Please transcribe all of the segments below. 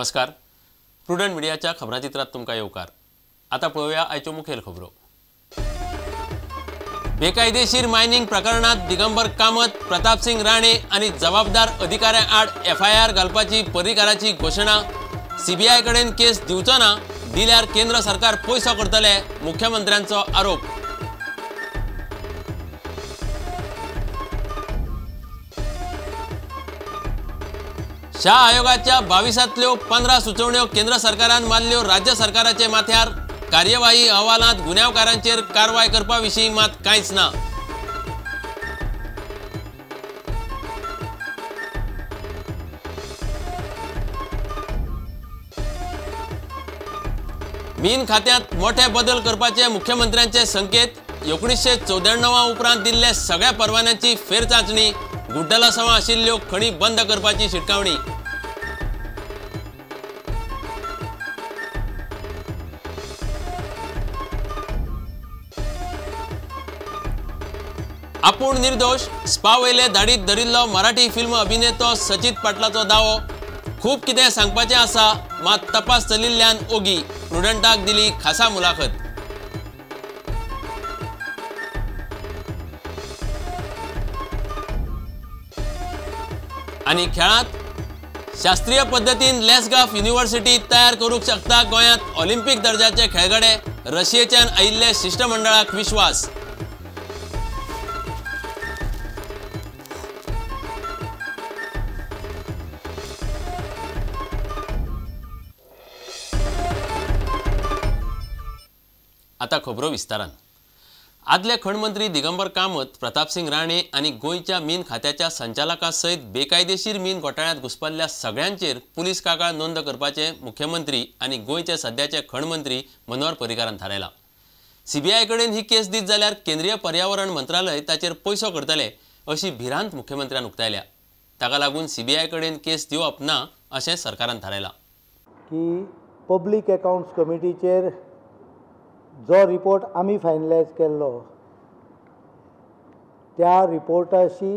नमस्कार, प्रुडंट मिडियाच्या खबराचित्रात तुमकां येवकार। आतां पळोवया आयच्यो मुखेल खबरो। बेकायदेशीर मायनिंग प्रकरणात दिगंबर कामत, प्रतापसिंग राणे आनी जबाबदार अधिकाऱ्यां आड एफआयआर घालपाची पर्रीकाराची घोशणा। सीबीआय कडेन केस दिवचो ना, दिल्यार केंद्र सरकार पयसो करतले, मुख्यमंत्र्यांचो आरोप। शाह आयोगाच्या 22तल्यो 15 सुचोवण्यो केंद्र सरकारान मारल्यो राज्य सरकाराचे माथ्यार। कार्यवाही अहवालांत गुन्यांवकारांचेर कारवाय करपा विशीं मात कांयच ना। मीन खात्यांत मोठे बदल करपाचे मुख्यमंत्र्यांचे संकेत। 1994 उपरांत दिल्ले सगळ्या परवान्यांची फेरचाचणी, गुड्डलासवां आशिल्ल्यो खणी बंद करपाची शिटकावणी। आपूण निर्दोष, स्पा वयले धाडीत धरिल्लो मराठी फिल्म अभिनेतो सचित पाटलाचो दावो। खूब कितें सांगपाचें आसा, मात तपास चलिल्ल्यान ओगी। प्रुडंटाक दिली खासा मुलाखत। आनी खेळांत शास्त्रीय पद्दतीन लेसगाफ युनिव्हर्सिटी तयार करूंक शकता गोंयांत ऑलिम्पिक दर्जाचे खेळगडे, रशियेच्यान आयिल्ले शिश्टमंडळाक विश्वास। आता खबरो विस्तारान। आदले खण मंत्री दिगंबर कामत, प्रतापसिंग राणे आनी गोंयच्या मीन खात्याच्या संचालका सयत बेकायदेशीर मीन घोटाळ्यांत घुस्पल्ल्या सगळ्यांचेर पुलीस कागाळ नोंद करपाचें मुख्यमंत्री आनी गोंयचे सद्याचे खण मंत्री मनोहर पर्रीकारान थारायलां। सीबीआय कडेन ही केस दीत जाल्यार केंद्रीय पर्यावरण मंत्रालय ताचेर पयसो करतले अशी भिरांत मुख्यमंत्र्यान उक्तायल्या। ताका लागून सीबीआय कडेन केस दिवप ना अशें सरकारान थारायलां। की पब्लीक अकाउंट्स कमिटीचेर जो रिपोर्ट आमी फायनलायज केल्लो त्या रिपोर्टाशी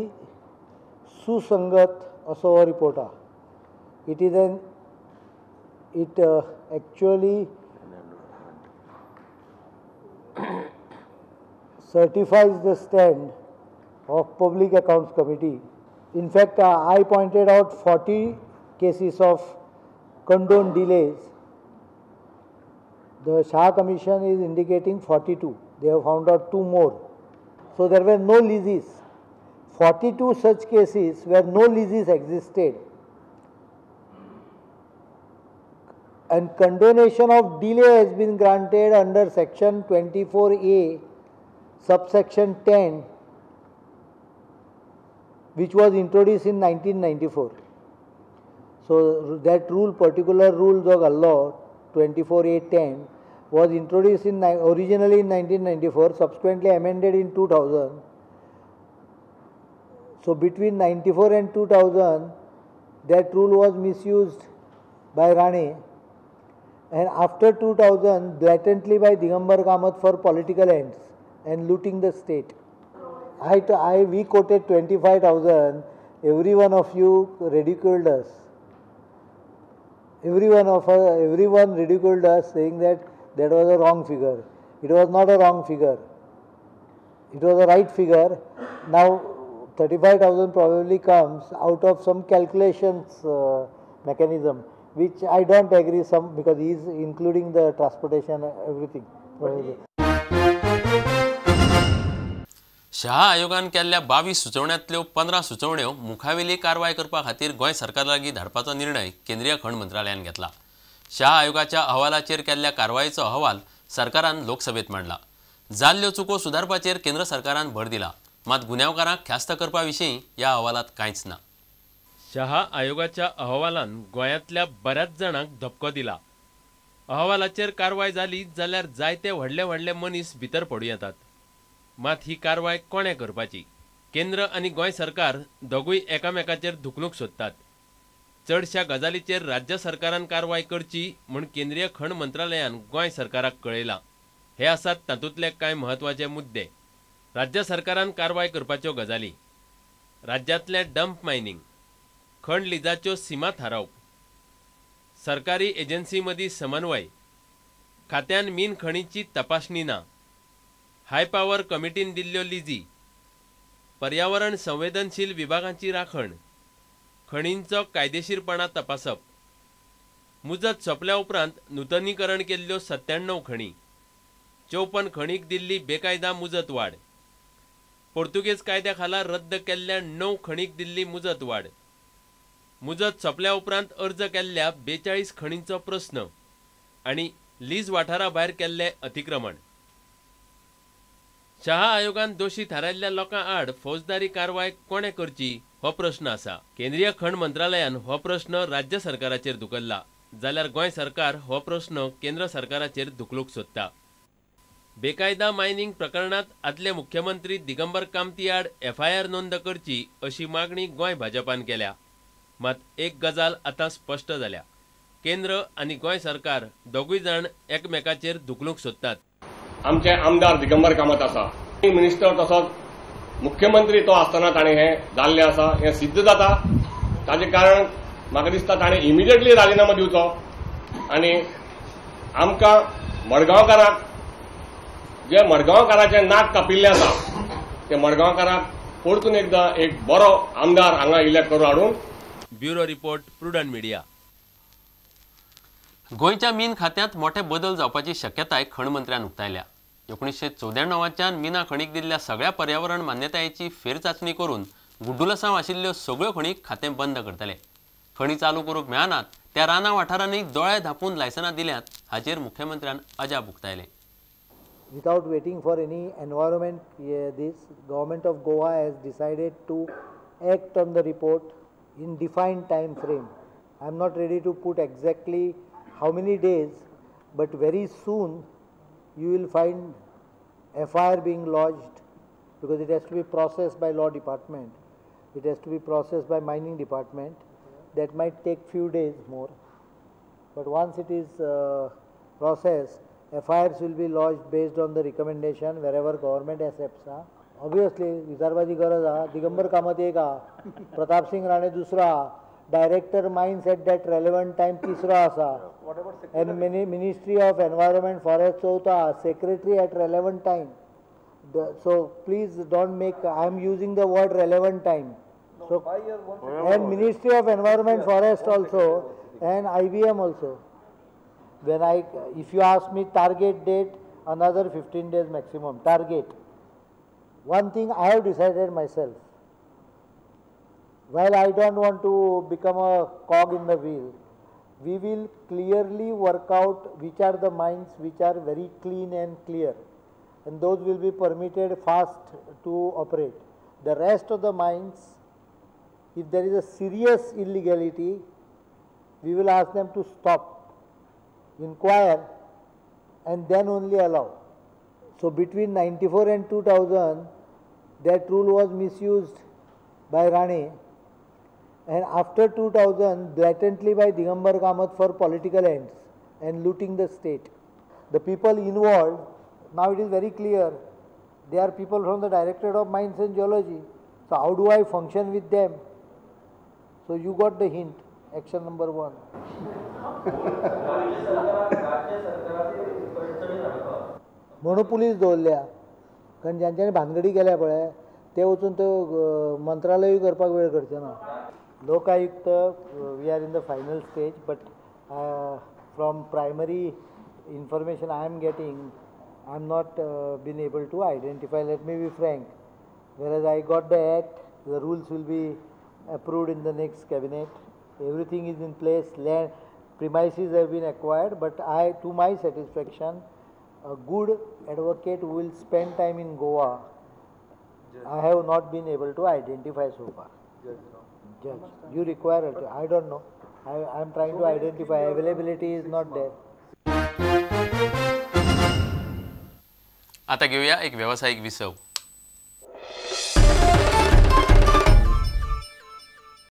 सुसंगत असो हो रिपोर्ट आहा। It is an it actually certifies the stand of Public Accounts Committee. In fact, I pointed out 40 cases of condoned delays. The Shah Commission is indicating 42. They have found out 2 more. So there were no leases. 42 such cases where no leases existed. And condonation of delay has been granted under section 24A, subsection 10, which was introduced in 1994. So that rule, particular rule जो घाल्लो 24A10, was introduced in originally in 1994, subsequently amended in 2000. So between 94 and 2000, that rule was misused by Rane, and after 2000 blatantly by Digambar Kamath for political ends and looting the state. We quoted 25,000. Every one of you ridiculed us. Everyone ridiculed us, saying that that was a wrong figure. It was not a wrong figure. It was a right figure. Now 35,000 probably comes out of some calculations mechanism, which I don't agree some, because he is including the transportation, everything. Probably. Shah आयोगान केल्ल्या 22 सुचोवण्यांतल्यो 15 सुचोवण्यो मुखावेली कारवाय करपा खातीर गोंय सरकारा लागीं धाडपाचो निर्णय केंद्रीय खण मंत्रालयान घेतला। शाह आयोगाच्या अहवालाचेर केल्ल्या कारवायेचो अहवाल सरकारान लोकसभेत मांडला। जाल्ल्यो चुको सुदारपाचेर केंद्र सरकारान भर दिला, मात गुन्यांवकारांक ख्यास्त करपा विशीं ह्या अहवालांत कांयच ना। शाह आयोगाच्या अहवालान गोंयांतल्या बऱ्याच जाणांक धपको दिला। अहवालाचेर कारवाय जाली जाल्यार जायते व्हडले व्हडले मनीस भितर पडूं येतात, मात ही कारवाय कोणें करपाची? केंद्र आनी गोंय सरकार दोगूय एकामेकाचेर धुकलूंक सोदतात। चडश्या गजालीचेर राज्य सरकारान कारवाय करची म्हूण केंद्रीय खण मंत्रालयान गोंय सरकाराक कळयलां। हे आसात तातूंतले कांय म्हत्वाचे मुद्दे। राज्य सरकारान कारवाय करपाच्यो गजाली: राज्यांतलें डंप मायनिंग, खण लिजाच्यो सीमा थारावप, सरकारी एजन्सी मदीं समन्वय, खात्यान मीन खणीची तपासणी ना, हाय पावर कमिटीन दिल्ल्यो लिजी, पर्यावरण संवेदनशील विभागांची राखण, खणींचो कायदेशीरपणा तपासप, मुजत सोंपल्या उपरांत नुतनीकरण केल्ल्यो 97 खणी, 54 खणीक दिल्ली बेकायदा मुजत वाड, पोर्तुगेज कायद्या खाला रद्द केल्ल्या 9 खणीक दिल्ली मुजत वाड, मुजत सोंपल्या उपरांत अर्ज केल्ल्या 42 खणींचो प्रस्न आनी लीज वाठारा भायर केल्ले अतिक्रमण. शहा आयोगान दोशी थारायल्ल्या लोकां आड फौजदारी कारवाय कोणें करची हो प्रस्न आसा. केंद्रीय खण मंत्रालयान हो प्रस्न राज्य सरकाराचेर धुकल्ला, जाल्यार गोंय सरकार हो प्रस्न केंद्र सरकाराचेर धुकलूंक सोदता. बेकायदा मायनिंग प्रकरणांत आदले मुख्यमंत्री दिगंबर कामती आड एफआयआर नोंद करची अशी मागणी गोंय भाजपान केल्या. मात एक गजाल आतां स्पश्ट जाल्या, केंद्र आनी गोंय सरकार दोगूय जाण एकमेकाचेर धुकलूंक सोदतात. आमचे आमदार दिगंबर कामत आसा, मिनिस्टर तसोच मुख्यमंत्री तो आसतना ताणें हें जाल्लें आसा, हें सिद्ध जाता. ताचें कारण म्हाका दिसता ताणें इमिडिएटली राजिनामो दिवचो आनी आमकां मडगांवकारांक, जे मडगांवकाराचें नाक कापिल्लें आसा ते मडगांवकारांक परतून एकदां एक बरो आमदार हांगा इलेक्ट करून हाडून. Bureau report, Prudent Media. गोंयच्या मीन खात्यांत मोठे बदल जावपाची शक्यताय खण मंत्र्यान उक्तायल्या. 1994च्यान मिना खणीक दिल्ल्या सगळ्या पर्यावरण मान्यतायेची फेरचाचणी करून गुड्डुलसांव आशिल्ल्यो सगळ्यो खणी खातें बंद करतले. खणी चालू करूंक मेळनात त्या रानां वाठारांनी दोळे धांपून लायसनां दिल्यात हाचेर मुख्यमंत्र्यान अजाप उक्तायलें. Without waiting for any environment, this government of Goa has decided to act on the report in defined time frame. I am not ready to put exactly how many days, but very soon you will find FIR being lodged, because it has to be processed by law department, it has to be processed by mining department. That might take few days more, but once it is processed, FIRs will be lodged based on the recommendation wherever government accepts. Obviously, विचारपाची गरज आहा. दिगंबर कामत एक आहा, प्रताप सिंग राणे दुसरो आहा, director mines at that relevant time तिसरो आसा, and ministry of environment forest चौथो आहा, secretary at relevant time. So please don't make, I am using the word relevant time. So and ministry of environment forest also and IBM also. When I, if you ask me target date, another 15 days maximum target. One thing I have decided myself, while I don't want to become a cog in the wheel, we will clearly work out which are the mines which are very clean and clear, and those will be permitted fast to operate. The rest of the mines, if there is a serious illegality, we will ask them to stop, inquire, and then only allow. So between 94 and 2000, that rule was misused by Rane, and after 2000, blatantly by Digambar Kamath for political ends and looting the state. The people involved, now it is very clear, they are people from the Directorate of Mines and Geology. So how do I function with them? So you got the hint, action number 1. म्हणून police दवरल्या, कारण ज्यांच्यानी भानगडी केल्या पळय ते वचून त्यो मंत्रालयूय करपाक वेळ करचे ना. Lokayukta, we are in the final stage, but from primary information I am getting, I am not been able to identify. Let me be frank, whereas I got the act, the rules will be approved in the next cabinet. Everything is in place, land premises have been acquired, but I, to my satisfaction, a good advocate who will spend time in Goa, I have not been able to identify so far. Judge, you require it. I don't know. I am trying to identify. Availability is not there. आता घेऊया एक व्यावसायिक विसव.